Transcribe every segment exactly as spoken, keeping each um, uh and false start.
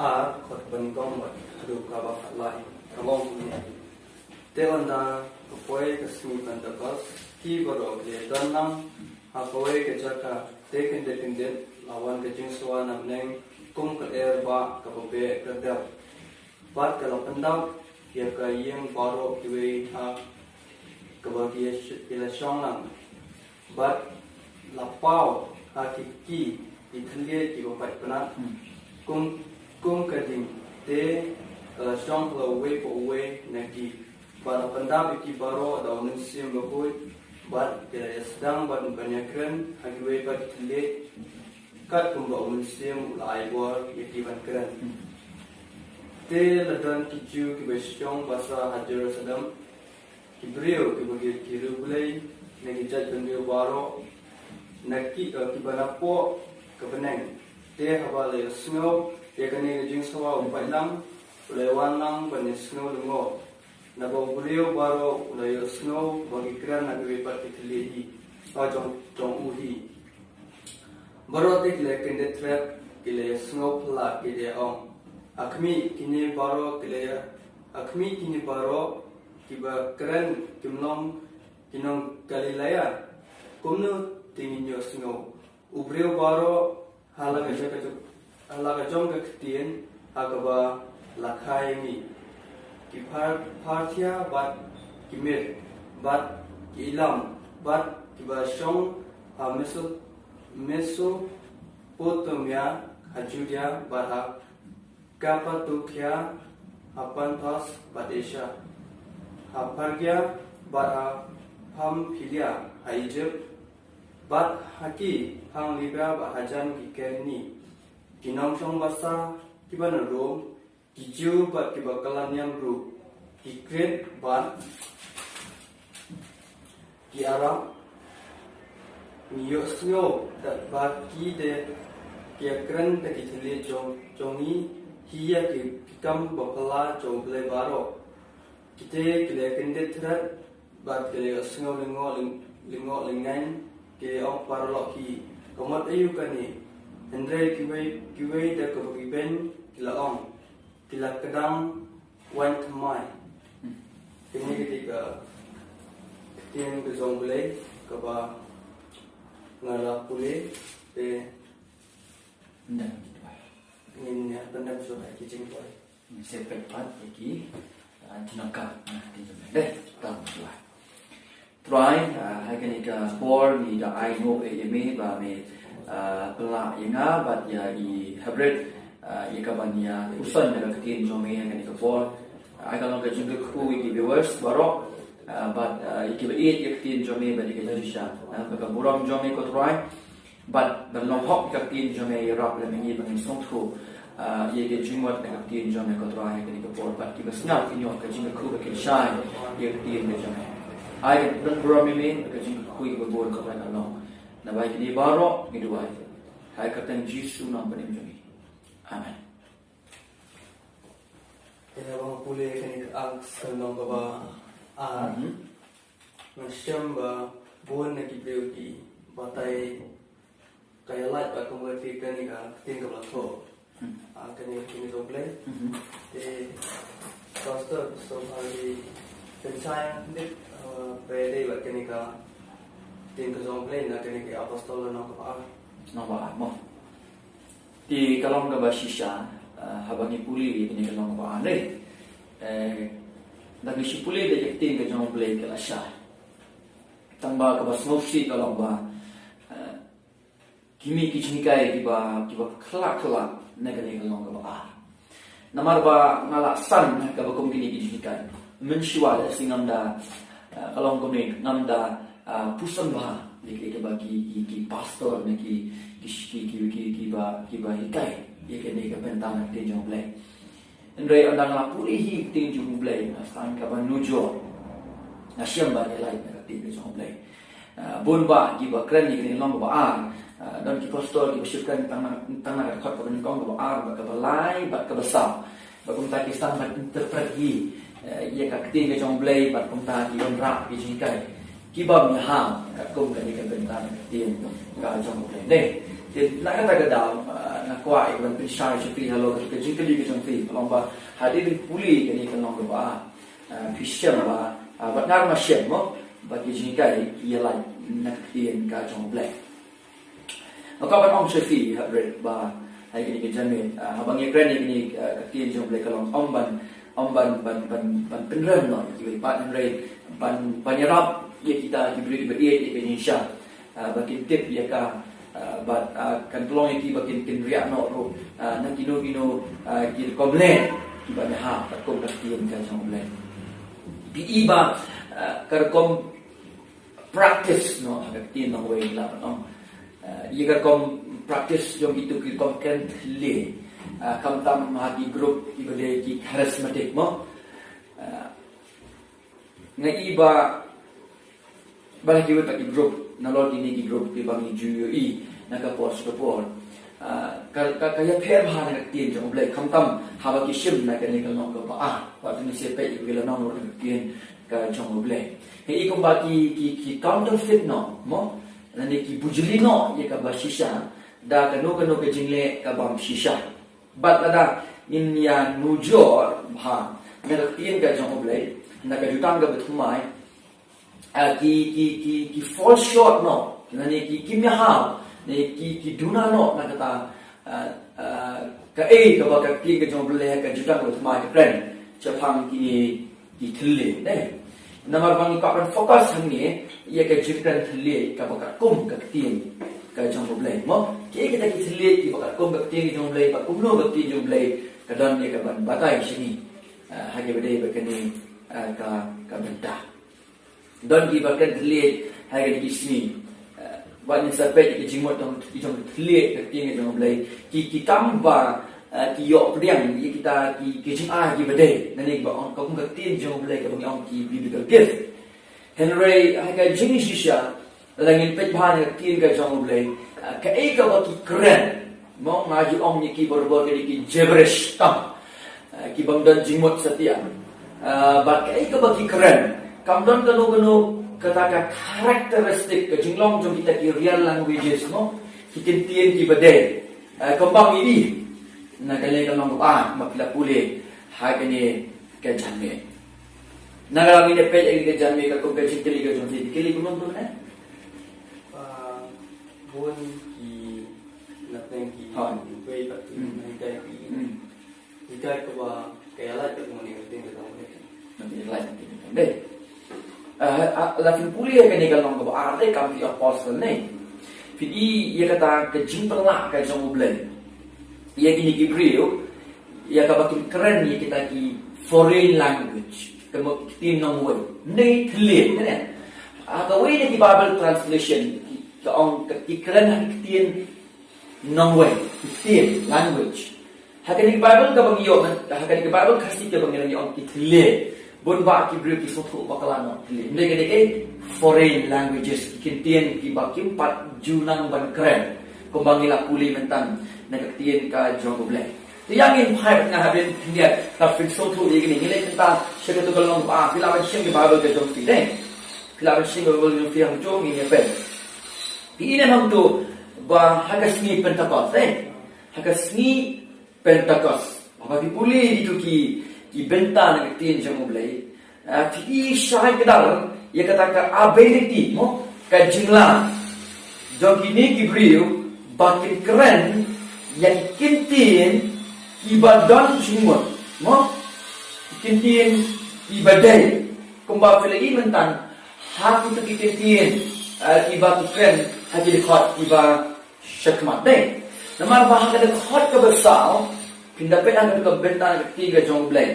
Ar, khat kaba nyngkong bad haduh kaba khatlai. Ka long kumne. Te ynda ka poi ka sngi Pentekost, ki baroh ki la ïadon lang ha kawei ka jaka. Te kyndit kyndit la wan ka jingsawa na bneng kum ka lyer ba kaba beh kyrdan. Bad ka la pyndap ïa ka ïing baroh kiwei ha kaba ki la shong lang. Bad la paw ha ki, ki thylliej kiba pait pnat kum, kum ka ding. Te ka la shong ha uwei pa uwei na ki. Bad la pyndap ïa ki baroh da U Mynsiem Bakhuid. Bad ki la ïa sdang ban, ban ïakren ha kiwei pat ki thylliej, katkum ba U Mynsiem u la ai bor ïa ki ban kren. Te la don ki Jiw kiba shong basa ha Jerusalem, ki briew kiba ki, ki riewblei na ki jaitbynriew baroh, na ki, eh, kiba napoh ka bneng. Te haba la ïohsngew ïa kane ka jingsawa, u paidlang u la wan lang ban ïohsngew lyngngoh. Naba u briew baroh u la ïohsngew ba ki kren na kiwei pat ki thylliej hi, ba jong, jong u hi. Baroh te ki la kyndit thret, ki la ïohsngew phylla, ki la ong, ha khmih kine baroh, ki la ïa, ha khmih kine baroh kiba kren kim long ki nong Galilea? Kumno te ngin ïohsngew? U briew baroh ha la ka jong ka, ha la ka jong ka ktien ha kaba la kha ïa ngi. Ki Par-, Parthia bad ki Mid bad ki Elam bad kiba shong ha Meso-, Mesopotamia, ha Judia bad ha Kapadokia, ha Pontus bad Asia, ha Phrygia bad ha Pamphylia, ha Ijipt bad ha ki phang Libia bad hajan ki Kirene, ki nongshong basa kiba na Rom, ki Jiw bad kiba kylla niam ruh, ki Krit bad ki Arab. Ngi ïohsngew da ba ki de ki ïakren da ki thylliej jong, jong ngi hi ïa ki, ki kam baphylla jong U Blei baroh. Kite ki la kyndit thret bad ki la ïohsngew lyngngoh lyng-, lyngngoh lyngngan, ki la ong paralok hi, ka mut aïu kane? Hynrei kiwei, kiwei da kaba ki beiñ ki la ong, ki la kdang waiñ thymmai. Kine ki dei ka ktien ka jong U Blei kaba nga la pule. Te ngin ïa pyndem shuwa ki jingpoi. Ngin sa peit pat ïa ki, ah, jingkren, ah, ki jingpoi. Dei, tang shuwa. Trai, ah, ha kane ka por ngi da ai nguh ïa me ba me, ah, pynlah ïa nga bad ïa i Hebret, ah, ïa kaba ngi ïa puson ïa ka ktien jong me ha kane ka por. Ah, ai ka long ka jingkyrkhu ïa ki viewers baroh, ah, bad, ah, ïa kiba ïeit ïa ka ktien jong me bad ïa ka jingshisha. Ah, bad ka burom jong me ko Trai. Bad ban long hok ïa ka ktien jong me, ïarap lem ïa ngi ba ngin sngewthuh, ah, ïa ka jingmut na ka ktien jong me ko Trai ha kane ka por, bad kiba sngap kin ïoh ka jingkyrkhu bad kin shai ïa ka ktien ka jong me. Ai ka burom ïa me, ka jingkyrkhu ïa kiba bun ko Trai kan long. Naba ïa kine baroh ngi duwai ha ka kyrteng Jisu Nongpynim jong ngi. Amen. Te haba nga pule kane ka Acts ka lynnong kaba ar, nga shem ba bun na ki briew ki batai ka ïa lait bad kumba ki kane ka ktien kaba la thoh. Ah, kane ka ktien jong U Blei. Te pastor, so ha ki kynshai nit, ah, ba dei bad kane ka ktien ka jong U Blei na kane ka Apostol lynnong kaba ar. Lynnong ba ar mo. Te ka long kaba shisha, ah, haba ngi pule ïa kane ka lynnong kaba ar ne. Eh, da ngi shu pule da ka ktien ka jong U Blei ka la shai. Tang ba kaba sngewsih ka long ba, eh, ki mih ki jinghikai kiba, kiba khlak khlak na kane ka lynnong kaba ar. Namar ba nga la san kaba kum kine ki jinghikai. Mynshuwa lehse ngam da, ah, ka long kumne, ngam da, ah, puson bha ïa ki, kiba ki, ki, ki pastor ne ki, ki, ki, ki, ki, kiba, kiba hikai ïa kane ka bynta na ka ktien jong U Blei. Hynrei ynda nga la pule hi ka ktien jong U Blei, nga sdang kaba nujor. Nga shem ba ïa lait na ka ktien jong U Blei. Ah, bun bah kiba kren ïa kane ka lynnong kaba ar. Ah, don ki pastor kiba shu kren tang na, tang na ka dkhot kaba nyngkong, kaba ar bad kaba lai bad kaba saw. Bad kumta ki sdang ban interpret hi, eh, ïa ka ktien ka jong U Blei bad kumta ki wanrah ki jinghikai kiba ym ïahap katkum kane ka bynta na ka ktien ka jong U Blei. Dei. Te na kata ka daw, ah, nga kwah ïa ka ban pynshai sha phi halor ka jingkylli ka jong phi, ka long ba hadien pule kane ka lynnong kaba ar, ah, phi shem ba, ah, bad nga ruh nga shem mo, ba ki jinghikai ki ïa lait na ka ktien ka jong U Blei. Nga kwah ban ong sha phi ha bret ba ha kane ka janmiet, ah, haba ngi kren ïa kane, ah, ka ktien jong U Blei ka long ym ban, ym ban, ban, ban, ban pynrem noh ïa kiwei pat, hynrei ban, ban ïarap ïa kita ki briew kiba ïeit ïa ka jingshisha. Ah, ba kin tip ïa ka, ah, bad, ah, kan pynlong ïa ki ba kin, kin riah noh ruh, ah, na kino kino, ah, ki rukom leh kiba ïahap katkum ka ktien ka jong U Blei. Phi i ba, ah, ka rukom practice noh ha ka ktien nongwei la ban ong. Ah, ïa ka rukom practice jong kito ki rukom kren thylliej, ah, khamtam ha ki group kiba dei ki charismatic mo. Ah, nga i ba, ba la kiwei pat ki group, nalor kine ki group kiba ngi ju ïohi na ka por sha ka por. Ah, ka, ka, ka ïapher bha na ka ktien jong U Blei, khamtam haba ki shim na kane ka lynnong kaba ar. Wat ngi sa peit ïa ka lynnong ruh na ka ktien ka jong U Blei. Ngi i kumba ki, ki, ki counterfeit noh mo, lane ki bujli noh ïa kaba shisha da kano kano ka jingleh ka bym shisha. Bad lada ngin ïa nujor bha na ka ktien ka jong U Blei, na ka Jutang kaba Thymmai, ah, ki, ki, ki, ki fall short noh, lane ki, kim ïahap, ne ki, ki duna noh na kata, ah, ah, kaei kaba ka ktien ka jong U Blei ha ka Jutang kaba Thymmai ka kren shaphang kine ki thylliej, ne. Namar ba ngi kwah ban focus hangne ïa ka jingkren thylliej kaba katkum ka ktien ka jong U Blei mo. Kiei kita ki thylliej kiba katkum ka ktien ka jong U Blei, bad kumno ka ktien jong U Blei ka don ïa ka ban batai sha ngi, ah, ha kaba dei bad kane, ah, ka, ka bynta. Don kiba kren thylliej ha kine ki sngi. Eh, wat ngin sa peit ïa ki jingmut jong, jong ki thylliej ka ktien jong U Blei. Ki, ki kam ba, eh, ki ïoh pdiang ïa kita ki, ki jingai kiba dei, lane kiba ong, ka kum ka ktien jong U Blei kaba ngi ong ki biblical gift. Hynrei ha ka jingshisha, lada ngin peit bha na ka ktien ka jong U Blei, eh, kaei kaba ki kren, mo, nga ju ong ïa ki barabor ki dei ki gibberish tongue. Eh, ki bym don jingmut satia. Eh, bad kaei kaba ki kren, kam don kano kano kata ka characteristic, ka jinglong jong kita ki real languages mo, ki kyntien kiba dei. Eh, kumba ngi i na kane ka lynnong kaba ar, ma phi la pule ha kane ka janmiet. Na ka daw ngin ïa peit ïa kane ka janmiet katkum ka jingkylli ka jong phi, kylli kumno kumno ne? Ah, bun ki, na pdeng ki, hooid, wei pat ki, hmm, na hikai ki. Hmm. Hikai kaba ka ïa lait katkum kane ka ktien ka jong U Blei. Kane ka ïa lait katkum kane ka ktien. Dei. Ah, ah, la phin pule ïa kane ka lynnong kaba ar, dei, Kam ki Apostol ne. Phin i ïa kata ka jingpynlah ka jong U Blei ïa kine ki briew, ïa kaba kin kren ïa kita ki foreign language, ka mut ki ktien nongwei, ne thylliej, ne. Ha kawei na ki Bible translation, ki, ka ong, ki kren ha ki ktien nongwei, ktien, language. Ha kane ka Bible kaba ngi ïoh, ha kane ka Bible Khasi kaba ngi ïoh ki thylliej. Bun bah ki briew ki sngewthuh bakla noh thylliej. Hynrei ka dei ei, foreign languages, ki kyntien kiba kim pat ju nang ban kren. Kumba ngi la pule mynta na ka ktien ka jong U Blei. Te ïa ngin phai bad nga ha bynta khyndiat, lada phin sngewthuh ïa kine, ngi leit mynta sha kato ka lynnong ba, phi lah ban shim ka Bible ka jong phi, dei. Phi lah ban shim ka Bible ka jong phi hangto, ngin ïa peit. Phi i ne em hangto ba ha ka sngi Pentekost, eh? Ha ka sngi Pentekost, haba phi pule kito ki, ki bynta na ka ktien jong U Blei, ah, phi i shai kdar ïa kata ka ability mo, ka jinglah jong kine ki briew ba kin kren ïa ki kyntien kiba don jingmut mo, ki kyntien kiba dei. Kumba phi la i mynta ha kito ki kyntien, eh, kiba ki kren ha ki dkhot kiba shakhmat, dei. Namar ba ha ka dkhot kaba saw, phin da peit ha ka dkhot kaba bynta ka ktien ka jong U Blei.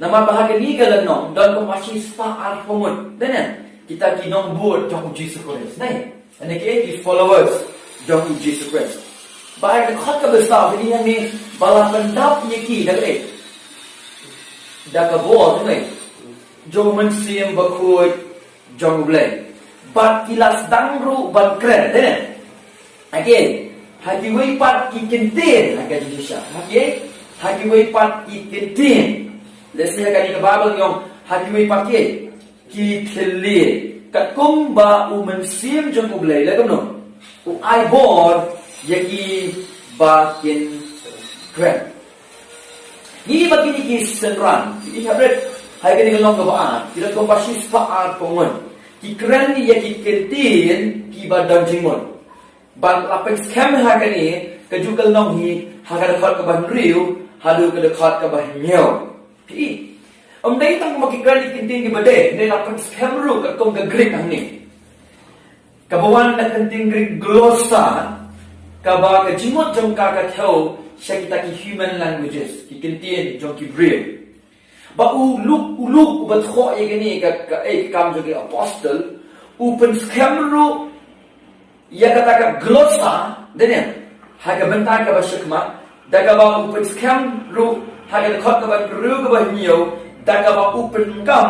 Namar ba ha kane ka lynnong don kumba shi spah arphew ngut, dei ne, kita ki nongbud jong U Jisu Khrist, dei. Kine ki followers jong U Jisu Khrist. Ba ha ka dkhot kaba saw, kine hangne ba la pyndap ïa ki da ka, eh, da ka bor, dei, jong U Mynsiem Bakhuid jong U Blei. Bad ki la sdang ruh ban kren, dei ne? Ha ki, ha kiwei pat ki kyntien, ha ka jingshisha. Ha ki, ha kiwei pat ki kyntien. Lehse ha kane ka Bible ngi ong, ha kiwei pat ki, ki thylliej. Katkum ba U Mynsiem jong U Blei, leh kumno, u ai bor Ïa ki ba kin kren. Ngi ba kine ki synran, ki hynriew, ha kane ka lynnong kaba ar, ki la kumba shispah arphew ngut. Ki kren ïa ki ktien kiba don jingmut. Bad la pynskhem ha kane ka juh ka lynnong hi, ha ka dkhot kaba hynriew haduh ka dkhot kaba hynñiew. Phi, ym dei tang ba ki kren ïa ki ktien kiba dei, hynrei la pynskhem ruh katkum ka Greek hangne. Kaba wan na ka ktien Greek glossa, kaba ka jingmut jong ka ka thew sha kita ki human languages, ki ktien jong ki briew. Ba u Luk, u Luk uba thoh ïa kane ka, ka, eh, ka kam jong ki apostol, u pynskhem ruh ïa kata ka glossa, dei ne, ha ka bynta kaba shakhmat, da kaba u pynskhem ruh ha ka dkhot kaba hynriew kaba hynñiew, da kaba u pyndonkam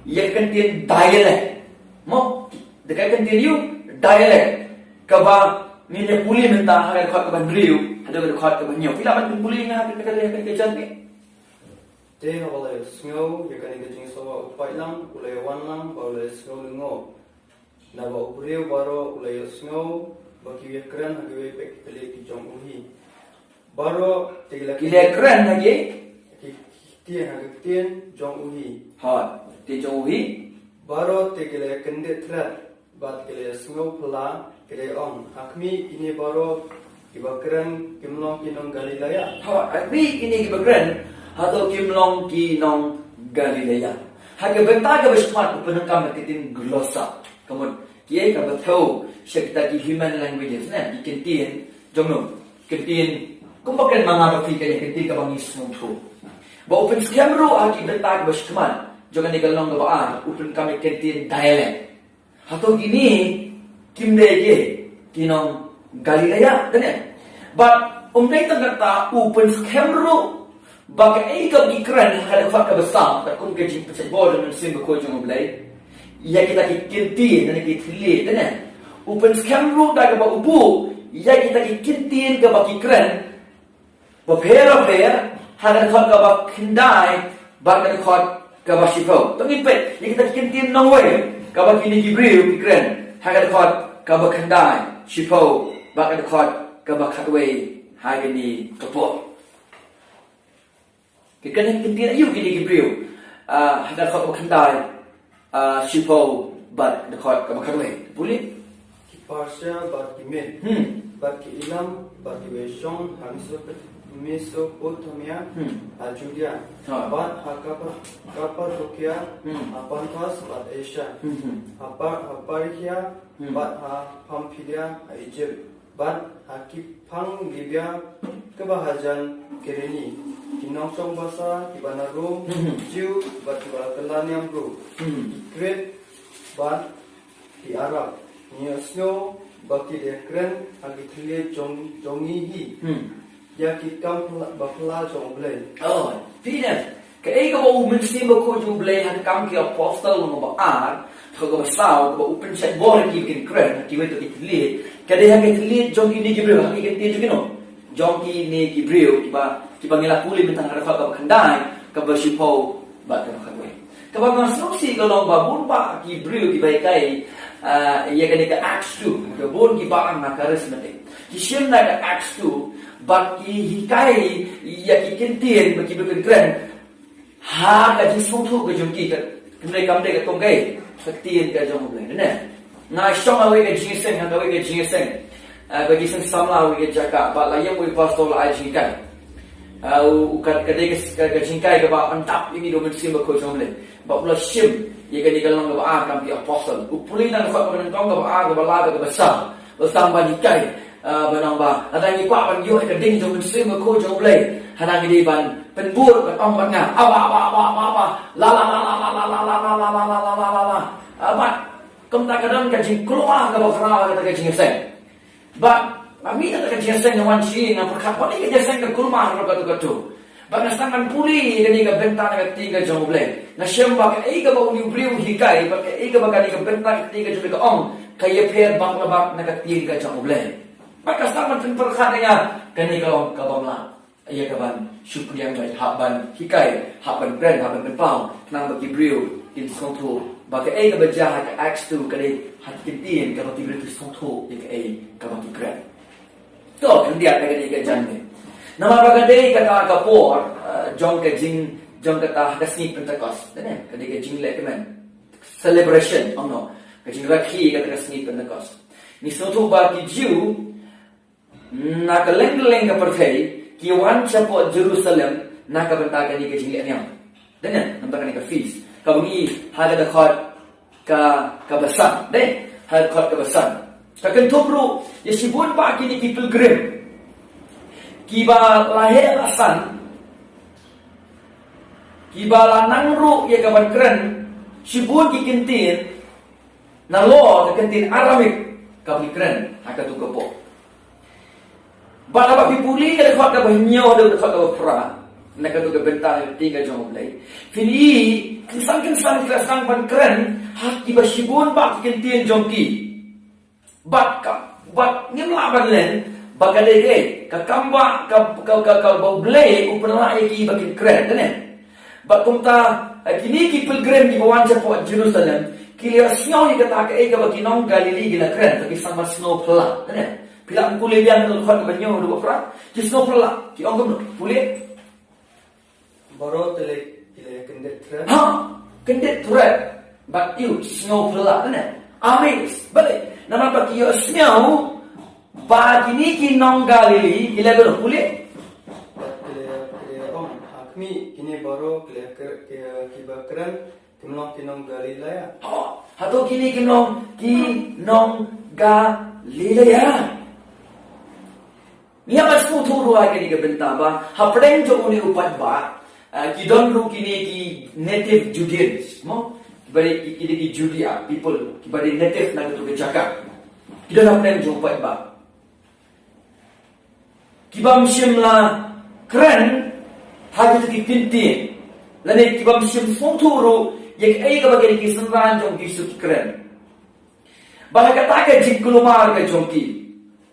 ïa ka ktien dialect. Mo, da ka ktien ïa u dialect, kaba ngin ïa pule mynta ha ka dkhot kaba hynriew haduh ka dkhot kaba hynñiew. Phi lah ban pynpule nga ha ka, ka, ka, ka, ka jan ni. Te haba u la ïohsngew ïa kane ka jingsawa u paidlang, u la ïawan lang bad u la ïohsngew lyngngoh. Naba u briew baroh u la ïohsngew ba ki ïakren ha kiwei pat ki thylliej ki jong u hi. Baroh te ki la, ki la kren ha ki, ki ktien, ha ki ktien jong u hi. Ha, ktien jong u hi. Baroh te ki la kyndit thret bad ki la ïohsngew phylla, ki la ong, ha khmih, kine baroh kiba kren kim long ki nong Galilea? Ha, ha khmih, kine kiba kren, hato kim long ki nong Galilea? Ha ka bynta kaba shakhmat u pyndonkam ïa ka ktien glossa. Ka mut, kiei kaba thew sha kita ki human languages, ne, ki ktien jong no, ki ktien kumba kren ma nga bad phi, kane ka ktien kaba ngi sngewthuh. Ba u pynskhem ruh ha ka bynta kaba shakhmat jong kane ka lynnong kaba ar, u pyndonkam ïa ka ktien dialect. Hato kine kim dei ki, ki nong Galilea, kane? Bad ym dei tang kata, u pynskhem ruh ba kaei kaba ki kren ha ka dkhot kaba saw, katkum ka jingpynshait bor jong u Mynsiem Bakhuid jong U Blei ïa kita ki ktien, ne, ki thylliej, ne. U pynskhem ruh da kaba u buh ïa kita ki ktien kaba ki kren bapher bapher ha ka dkhot kaba khyndai bad ka dkhot kaba shiphew. To ngin peit ïa kita ki ktien nongwei kaba kine ki briew ki kren ha ka dkhot kaba khyndai, shiphew bad ka dkhot kaba khatwei ha kane ka por. Ki kren ïa ki ktien aïu kine ki briew? Ah, ha ka dkhot kaba khyndai, ah, shiphew bad ka dkhot kaba khatwei. Pule. Ki Parthia bad ki Mid, hmm, bad ki Elam bad kiba ïashong ha Mesopot-, Mesopotamia, hmm, ha Judia, ha, bad ha Kapa-, Kapadokia, hmm, ha Pontus bad Asia, hmm, hmm, ha Pa-, ha Parthia, hmm, bad ha Pamphylia ha Ijipt, bad ha ki phang Libia kaba hajan Kirene, ki nongshong basa kiba na Rom, hmm, hmm, Jiw bad kiba la kylla niam ruh, hmm, ki Krit bad ki Arab. Ngi ïohsngew ba ki da kren ha ki thylliej jong, jong ngi hi, hmm, ïa ki kam phylla-, ba phylla jong U Blei. Oh, phi ne, kaei kaba u Mynsiem Bakhuid jong U Blei ha ka Kam ki Apostol lynnong ba ar, dkhot kaba saw, kaba u pynshait bor ïa ki ba kin kren ha kiwei pat ki thylliej, ka dei ha ki thylliej jong kine ki briew, ha ki ktien jong kino, jong kine ki briew kiba, kiba ngi la pule mynta ha ka dkhot kaba khyndai, kaba shiphew bad kaba khatwei. Kaba nga sngewsih ka long ba bun bah ki briew kiba hikai, ah, ïa kane ka Acts two, ka bun ki balang na Charismatic, ki shim na ka Acts two bad ki hikai ïa ki ktien ba ki briew kin kren ha ka jingsngewthuh ka jong ki, ka, kynrei kam dei katkum kaei, ka ktien ka jong U Blei, ne? Nga shong ha kawei ka jingïaseng, ha kawei ka jingïaseng, ah, ka jingïaseng samla ha kawei ka jaka, bad la ïeng uwei u pastor la ai jinghikai. Ah, u, u, ka, ka dei ka, ka, ka jinghikai kaba pyndap ïa ngi da u Mynsiem Bakhuid jong U Blei. Bad u la shim ïa kane ka lynnong kaba ar Kam ki Apostol. U pule na ka dkhot kaba nyngkong, kaba ar, kaba lai bad kaba saw. Bad u tang ban hikai, ah, ban ong ba, lada ngi kwah ban ïoh ïa ka ding jong u Mynsiem Bakhuid jong U Blei, hana ngi dei ban pynbud, ban ong bad nga, Abba, Abba, Abba, Abba, Abba, la, la, la. Ah, bad kumta ka don ka jingkhlaiñ kaba khraw ha kata ka jingïaseng. Bad ma mynta ka jingïaseng ka wan sha ngi, nga pyrkhat ba kane ka jingïaseng ka kulmar ruh katto katto. Bad nga sdang ban pule ïa kane ka bynta na ka ktien ka jong U Blei. Nga shem ba kaei kaba une u briew u hikai, bad kaei kaba kane ka bynta na ka ktien ka jong U Blei ka ong, ka ïapher bak la bak na ka ktien ka jong U Blei. Bad nga sdang ban pynpyrkhat ïa nga, kane ka long kaba mlak. Ïa kaban shu pdiang bad hap ban hikai, hap ban kren, hap ban pynpaw, khnang ba ki briew kin sngewthuh ba kaei kaba jia ha ka Acts two ka dei ha ki ktien kaba ki briew ki sngewthuh ïa kaei kaba ki kren. To khyndiat ka dei ka jingeh. Namar ba ka dei kata ka por, eh, jong ka jing, jong kata ka sngi Pentecost. Dane, ka dei ka jingleh kmen. Celebration, ong no. Ka jingrakhe kata ka sngi Pentecost. Ngi sngewthuh ba ki Jiw na ka leng leng ka pyrthei ki wan shapoh Jerusalem na ka bynta kane ka jingleh niam. Dane, namar kane ka feast. Kaba ngi ha ka dkhot ka, kaba san. Dei, ha ka dkhot kaba san. Ka kynthup ruh ïa shibun bah kine ki pilgrim kiba la heh la san, kiba la nang ruh ïa ka ban kren, shibun ki ktien, nalor ka ktien Aramik kaba ki kren ha katu ka por. Bad haba phi pule ka dkhot kaba hynñiew haduh ka dkhot kaba phra na katu ka bynta ka ktien ka jong U Blei, phin ïohi kynsan kynsan ki la sdang ban kren ha kiba shibun bah ki ktien jong ki. Bad ka, bad ngim lah ban len ba ka dei ka, ka kam ba ka, ka, ka, kaba U Blei u pynlah ïa ki ba kin kren, dane. Bad kumta, eh, kine ki pilgrim kiba wan shapoh Jerusalem ki la sngew ïa kata kaei kaba ki nong Galili ki la kren, te ki sdang ban sngew phylla, dane. Phi lah ban pule biang ka dkhot kaba hynñiew haduh kaba phra, ki sngew phylla, ki ong kumno, pule. Baroh te leh, te leh kyndit thret. Ha, kyndit thret. Bad ïoh sngew phylla, dane. Amazed. Balei? Namar ba ki ïohsngew ba kine ki nong Galili, ki la, pule. Bad ki la, ki la ong, ha khmih, kine baroh ki la kr-, ki, kiba kren kim long ki nong Galilea? Oh, hato kine kim long ki nong Galilea? Ngi hap ban sngewthuh ruh ha kane ka bynta ba hapdeng jong une u paidbah, eh, ki don ruh kine ki native Judeans, mo? Kiba dei ki, ki dei ki Judea people, kiba dei native na katu ka jaka. Ki don hapdeng jong u paidbah kiba ym shym la kren ha kito ki ktien, lane kiba ym shym sngewthuh ruh ïa kaei kaba kine ki synran jong U Jisu ki kren. Bad ha kata ka jingkulmar ka jong ki,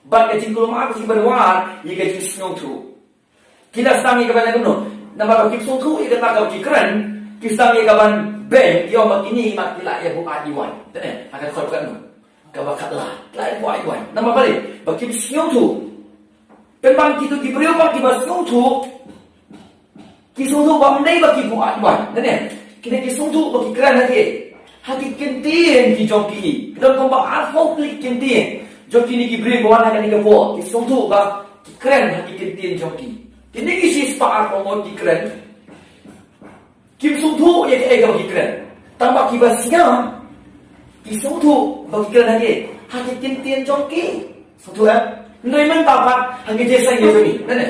bad ka jingkulmar ka jingpynwar ïa ka jingsngewthuh, ki la sdang ïa ka ban leh kumno? Namar ba kim sngewthuh ïa kata kaba ki kren, ki sdang ïa ka ban beiñ, ïa ba kine ma ki la ïa buaid ïa waiñ. Te ne, ha ka dkhot katno? Kaba khatlar, ki la ïa buaid ïa waiñ. Namar balei? Ba kim sngewthuh. Pynban kito ki briew ba kiba sngewthuh, ki sngewthuh ba ym dei ba ki buaid ïa waiñ, ne ne. Kine ki sngewthuh ba ki kren ha ki, ha ki ktien ki jong ki. Ki don kumba arphew tylli ki ktien jong kine ki briew ba wan ha kane ka por. Ki sngewthuh ba ki kren ha ki ktien jong ki. Kine ki shispah arphew ngut ki kren, kim sngewthuh ïa kaei kaba ki kren. Tang ba kiba sngap, ki sngewthuh ba ki kren ha ki, ha ki ktien jong ki. Sngewthuh, eh? Hynrei mynta pat ha ki jingïaseng jong ngi, ne ne,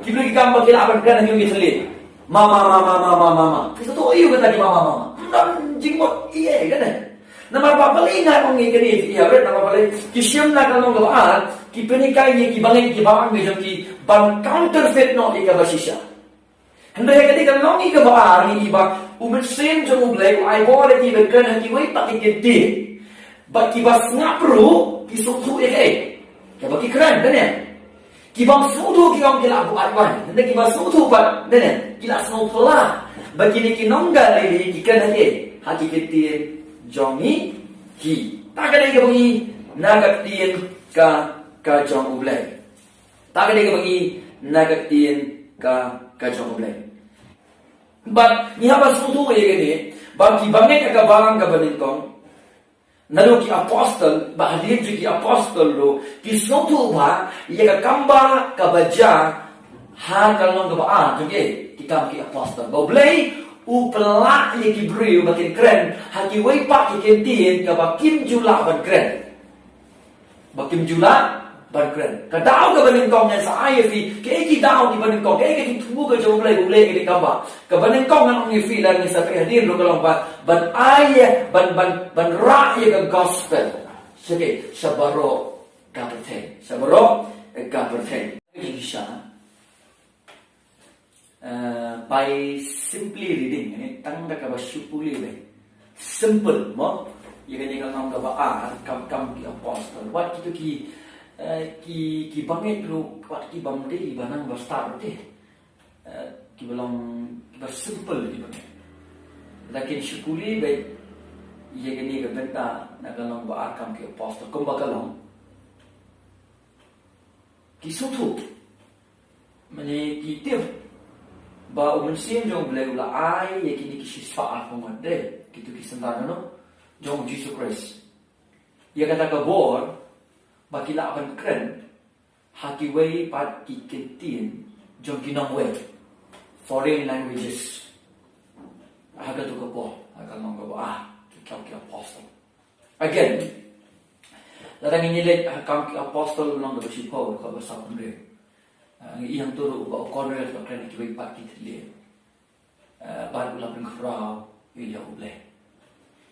ki briew ki kam ba ki lah ban kren ha ki jingïaseng. Mama, mama, mama, mama. Ki sngewthuh ïa kata ki mama, mama. Ym don jingmut ïa, ne ne. Namar ba balei nga ong ïa kane ïa, namar balei? Ki shim na ka lynnong kaba ar, ki pynhikai ïa ki bangeit kiba ang jong ki ban counterfeit noh ïa kaba shisha. Hynrei ha kane ka lynnong kaba ar ngi i ba U Mynsiem jong U Blei u ai bor ïa ki ban kren ha kiwei pat ki ktien. Bad kiba sngap ruh ki sngewthuh ïa kaei kaba ki kren, ne ne. Kiba sngewthuh ki ong ki la buaid ïa waiñ. Hynrei kiba sngewthuh pat, ne ne, ki la sngew phylla ba kine ki nong Galili ki kren ha ki, ha ki ktien jong ngi hi. Ta ka dei kaba ngi na ka ktien ka, ka jong U Blei. Ta ka dei kaba ngi na ka ktien ka, ka jong U Blei. Bad ngi hap ban sngewthuh ïa kane, ba ki bangeit ha ka balang kaba nyngkong, naduh ki apostol, ba hadien jong ki apostol ruh, ki sngewthuh ba ïa ka kam ba kaba jia ha ka lynnong kaba ar jong ki, ki Kam ki Apostol, ba U Blei u pynlah ïa ki briew ba kin kren ha kiwei pat ki ktien kaba kim ju lah ban kren. Ba kim ju lah ban kren. Ka daw kaba nyngkong ngan sa ai ïa phi, kaei ki daw kiba nyngkong, kaei ka jingthmu ka jong U Blei, U Blei ka dei kaba, kaba nyngkong ngan ong ïa phi, lada ngin sa peit hadien ruh ka long ba ban ai ïa, ban, ban, ban rah ïa ka gospel sha kaei, sha baroh ka pyrthei, sha baroh ka pyrthei. Shisha. Uh, by simply reading, eh, tang da kaba shu pule beit. Simple, mo? Ïa kane ka lynnong kaba ar, Kam, Kam ki Apostol. Wat kito ki, eh, ki, ki bangeit ruh, wat ki bym dei ba nang ba stad ruh te. Eh, kiba long, kiba simple ki bangeit. Lakin shu pule beit ïa kane ka bynta na ka lynnong ba ar, Kam ki Apostol. Kumba ka long. ki sngewthuh, mane ki tip ba u Mynsiem jong U Blei u la ai ïa kine ki shispah arphew ngut, de, kito ki synran, no, jong U Jisu Khrist, ïa kata ka bor ba ki lah ban kren ha kiwei pat ki kyntien jong ki nongwei, foreign languages. Ha kato ka por, ha ka lynnong kaba ar, ki Kam ki Apostol. Again, lada ngin ïa leit ha Kam ki Apostol lynnong kaba shiphew, kaba sawphew hynriew, ah, ngi ïohi hangto ruh ba u Cornelius u la kren ha kiwei pat ki thylliej, ah, bad u la pynkhraw ïa U Blei.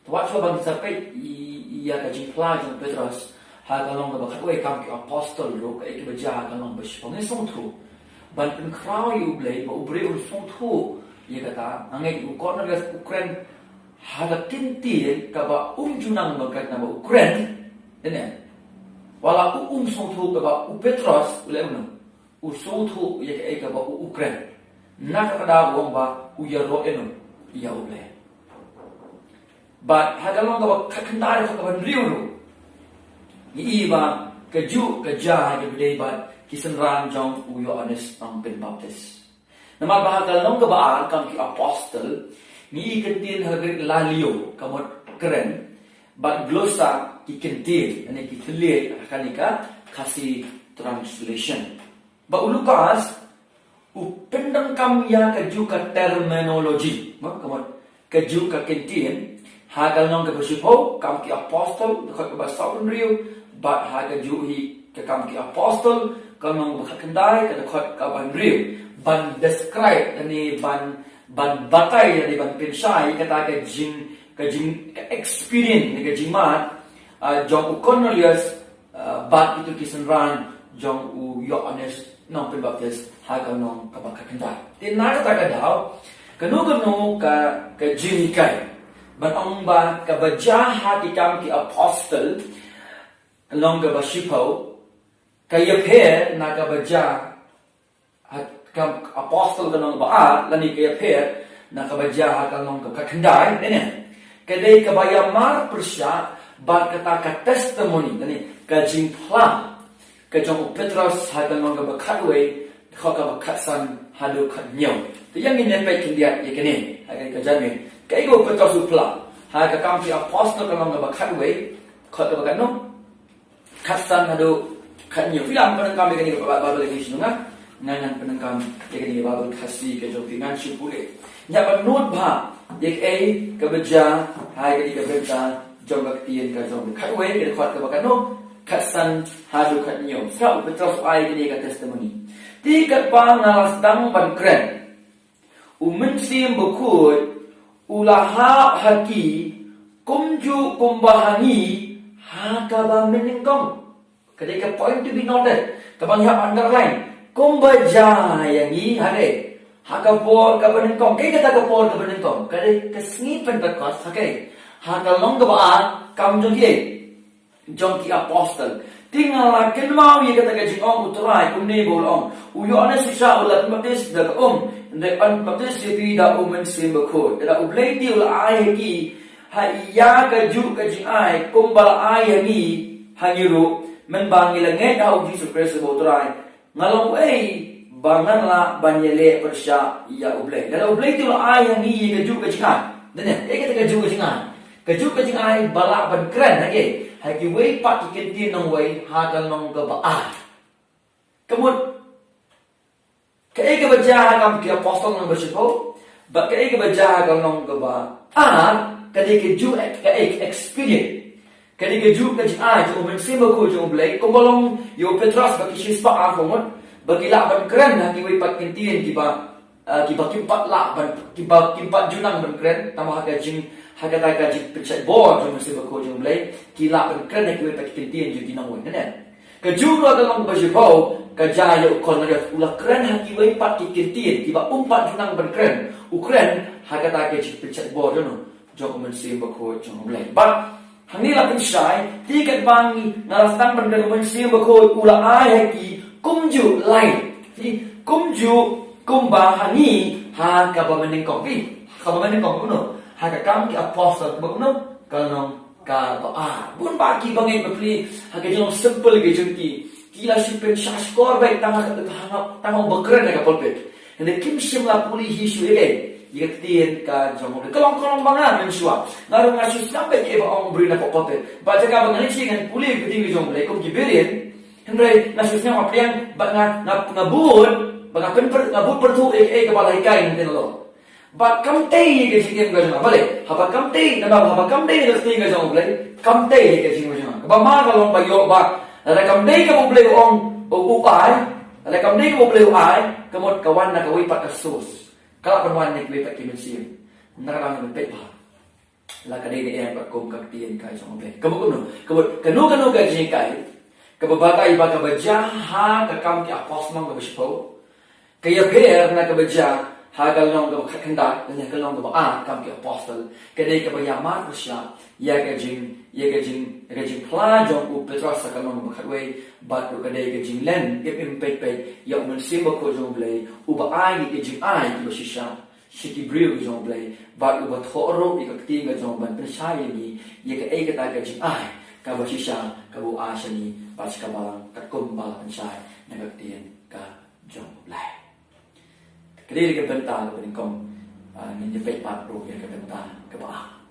To wat shuwa ban sa peit ïa ka jingphla jong u Petros ha ka lynnong kaba khatwei, Kam ki Apostol ruh, kaei kaba jia ha ka lynnong ba shiphew, ngin sngewthuh, ban pynkhraw ïa U Blei, ba u briew un sngewthuh ïa kata. Nga ngeit u Cornelius u kren ha ka kyntien kaba um ju nang ban kren, namar u kren, ne, wat la u um sngewthuh, kaba u Petros u leh kumno? U sngewthuh ïa kaei kaba u, u kren. Na kata ka daw u ong ba u ïaroh ïa U Blei. Bad ha ka lynnong kaba khatkhyndai, kaba hynriew ruh, ngi ïohi ba kajuh ka jia ha kaba ïadei bad ki synran jong u Ïoannis Nongpynbaptis. Namar ba ha ka lynnong kaba ar, Kam ki Apostol, ngi ïohi kyntien ha Greek lalio, ka mut kren, bad glossa, ki kyntien, ne ki thylliej, ha kane ka Khasi translation. Bad u Lukas u pyndonkam ïa kajuh ka terminology, mo, ka mut kajuh ka kyntien, ha ka lynnong kaba shiphew, Kam ki Apostol, dkhot kaba sawphew hynriew, bad ha kajuh hi ka Kam ki Apostol, ka lynnong kaba khatkhyndai, ka dkhot kaba hynriew, ban describe, ne ban, ban batai, ne ban pynshai kata ka jing, ka jing, ka experience, ne ka jingmad, ah, jong u Cornelius, ah, bad kito ki synran jong u Ïoannis Nongpynbaptis ha ka lynnong kaba khatkhyndai. Te na kata ka daw, kano kano ka, ka jinghikai, ban ong ba kaba jia ha ki Kam ki Apostol, lynnong kaba shiphew, ka ïapher na kaba jia ha Kam Apostol ka lynnong ba ar, lane ka ïapher na kaba jia ha ka lynnong kaba khatkhyndai, ne ne. Ka dei kaba ïamar pyrshah bad kata ka testimony, lane ka jingphla, ka jong u Petros ha ka lynnong kaba khatwei, dkhot kaba khatsan haduh khathynñiew. Te ïa ngin ïa peit khyndiat ïa kane, ha ka, ka jingmut. Kaei kaba u Petros u phla ha ka Kam ki Apostol ka lynnong kaba khatwei, dkhot kaba khatno? Khatsan haduh khathynñiew. Phi lah ban pyndonkam ïa kane ka Baibl English jong nga, ngan pyndonkam ïa kane ka Baibl Khasi ka jong phi, ngan shu pule. Ngi hap ban nud bha ïa kaei kaba jia ha kane ka bynta jong ka ktien ka jong u Blei. Khatwei, ka dkhot kaba khatno? Khatsan haduh khathynñiew. Sa u Petros u ai kane ka testimony. Te katba nga la sdang ban kren, U Mynsiem Bakhuid u la hap ha ki kumjuh kumba ha ngi ha kaba mynnyngkong. Ka dei ka point to be noted, kaba ngi hap underline. Kumba jia ïa ngi ha, ha ka por kaba nyngkong. Kaei kata ka por kaba nyngkong? Ka dei ka sngi Pentekost, ha kaei? Ha ka lynnong kaba ar, Kam jong ki, jong ki Apostol. Te nga la kynmaw ïa kata ka jingong U Trai, kumne ba u la ong: U Ïoannis u shah u la pynbaptis da ka um, hynrei yn pynbaptis ïa phi da U Mynsiem Bakhuid. Te da U Blei te u la ai ha ki, ha ïa kajuh ka jingai, kumba la ai ha ngi, ha ngi ruh, mynba ngi la ngeit ha U Jisu Khrist uba U Trai. Nga long uei ba ngan lah ban ïaleh pyrshah ïa U Blei? Lada U Blei te u la ai ha ngi ïa kajuh ka jingai. Dei ne, ïa kata kajuh ka jingai. Kajuh ka jingai ba lah ban kren, ha ki, ha kiwei pat ki kyntien nongwei ha ka lynnong kaba ar. Ka mut, kaei kaba jia ha Kam ki Apostol lynnong ba shiphew, bad kaei kaba jia ha ka lynnong kaba ar, ka dei kajuh, ka ek-, experience. Ka dei kajuh ka jingai jong U Mynsiem Bakhuid jong U Blei, kumba long ïa u Petros bad ki shispah arphew ngut, ba ki lah ban kren ha kiwei pat ki kyntien kiba, ah, kiba kim pat lah ban, kiba kim pat ju nang ban kren, tangba ha ka jing, ha kata ka jingpynshait bor jong U Mynsiem Bakhuid jong U Blei, ki lah ban kren ha kiwei pat ki kyntien jong ki nongwei, ne ne. Kajuh ruh ha ka lynnong ba shiphew, ka jia ïa u Cornelius, u la kren ha kiwei pat ki kyntien kiba um pat ju nang ban kren. U kren ha kata ka jingpynshait bor jong u, jong U Mynsiem Bakhuid jong U Blei. Bad hangne la pynshai, te katba nga la sdang ban kren, U Mynsiem Bakhuid u la ai ha ki kumjuh lai. Te kumjuh kumba ha ngi ha kaba mynnyngkong. Te kaba mynnyngkong kumno? Ha ka Kam ki Apostol kaba kumno? Ka lynnong kaba ar. Bun bah ki bangeit bapli, ha ka jinglong simple ka jong ki, Ki la shu pynshah shkor beit tang ha ka, tang ha, tang ha u ba kren ha ka pulpit. Hynrei kim shym la pule hi shuh ïa ka, ïa ka ktien ka jong U Blei. Ka long, ka long ba nga mynshuwa. Nga ruh nga shu sngap beit ïa ba ong u briew na ka pulpit. Bad jaka ba nga leit sha ngan pule ïa ka ktien ka jong U Blei kum ki briew. Hynrei nga shu sngap, nga pdiang bad nga, nga, nga bud, bad nga pynpyr, nga bud pyrthuh ïa kaei kaba la hikai hangtei nalor. Bad kam tei ïa ka jingim ka jong nga. Balei? Haba kam tei, namar haba kam tei ïa ka jingim ka jong U Blei, kam tei ïa ka jingim ka jong nga. Kaba ma ka long ba ïoh ba lada kam dei kaba U Blei u ong, u, u ai, lada kam dei kaba U Blei u ai, ka mut ka wan na kawei pat ka source. Ka la pynwan na kiwei pat ki mynsiem. Na ka dang peit ba la ka dei ne em katkum ka ktien ka jong U Blei. Ka mut kumno? Ka mut kano kano ka jinghikai kaba batai ba kaba jia ha Ka Kam ki Apostol lynnong kaba shiphew, ka ïapher na kaba jia ha ka lynnong kaba khatkhyndai lane ka lynnong kaba ar Ka Kam ki Apostol. Ka dei kaba ïamar pyrshah ïa ka jing, ïa ka jing, ïa ka jingphla jong u Petros ha ka lynnong kaba khatwei, bad ruh ka dei ka jinglen im im peit peit ïa U Mynsiem Bakhuid jong U Blei, uba ai ïa ka jingai kaba shisha sha ki briew ki jong U Blei, bad uba thoh ruh ïa ka ktien ka jong U ban pynshai ïa ngi ïa kaei kata ka jingai kaba shisha kaba u ai sha ngi bad sha ka balang, katkum ba la pynshai na ka ktien ka jong U Blei. Ka dei ka bynta kaba nyngkong. Ah, ngin ïa peit pat ruh ïa ka bynta kaba ar.